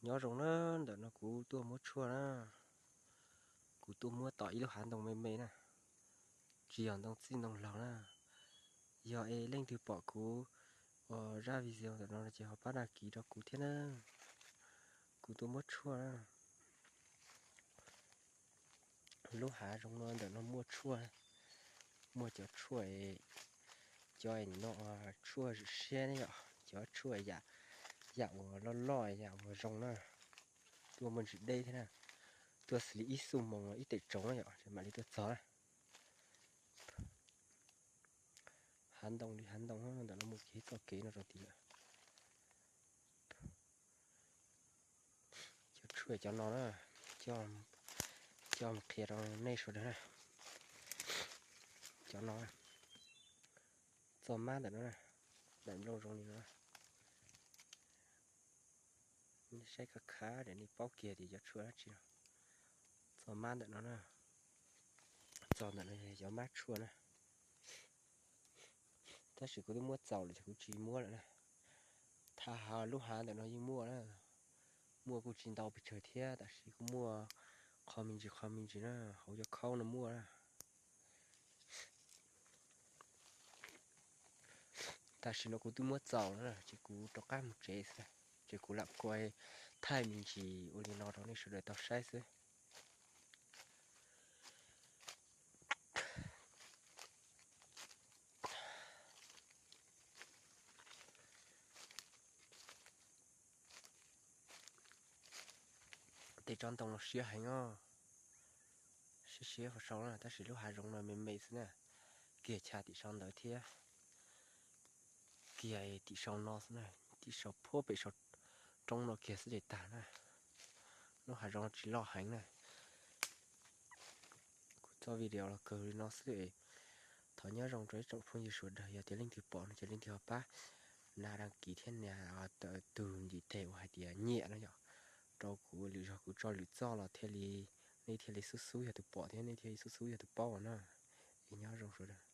Nyob zoo na, ntawm no kuv tuaj muab tshuaj na, kuv tuaj muab tom ib lub hav ntoo me me na, tsis yog ntoo txij ntoo laug na. Yog es leej twg pom kuv ua zaj video ntawm no ces ho pab dag kiv rau kuv thiab na. Kuv tuaj muab tshuaj na. Lub hav zoov no ntawm no muaj tshuaj, muaj cov tshuaj, cov no tshuaj zwm siab ne yom, cov tshuaj yam, yam uas loj loj yam uas zoo na. Tuaj muaj ntsis deb thiab na, tuaj xws li ib xuj moos ib tem tsoov na yom, mam li tuaj txog na. Hav ntoo li hav ntoo ntawm no mus kiag txoj kev no rau tid lawm. Cov tshuaj cov no na, coj mus qhia rau nej sawv daws na. Cov no, txoj mab ntawm no na, daim nplooj zoo li no. Nej saib khav khav ces nej paub kiag tias cov tshuaj dab tsi no. Txoj mab ntawm no na, txoj ntawm no yog cov mab tshuaj na. Tab sis kuv twb muab txaus lawm ces kuv tsis muab lawm na. Thaj hav lub hav ntawm no yeej muaj na, muaj kuj tsis ntau pes tsawg thiab, tab sis kuj muaj qho me ntsis qho me ntsis na, hauv cov khaub no muaj na. Tam sim no kuv twb muab txaus lawm na, ces kuv rov qab mus tsev xwb na, ces kuv lam kuj thaij me ntsis ua li no rau nej sawv daws tau saib xwb. Tej tsob ntoo no siab heev os, siab siab hauv sau na, tab sis lub hav zoov no me me xwb na, kiag chaw tim sau ntawd thiab, kiag tim sau no xwb na, tim sau puag pem sau roob no kiag xwb ces tag na. Lub hav zoov tsis loj heev na. Kuv txoj video los kawg li no xwb. Thov nyob zoo rau ib tsoom phooj ywg sawv daws, yog tias leej twg pom no ces leej twg ho pab nias dag kiv thiab nias tug ntim teg uas hais tias nyiam no yom, rau kuv lwm zaug kuv tso lwm txoj los thiaj li, nej thiaj li xub xub yog tus pom thiab nej thiaj li xub xub yog tus paub na. Es nyob zoo sawv daws.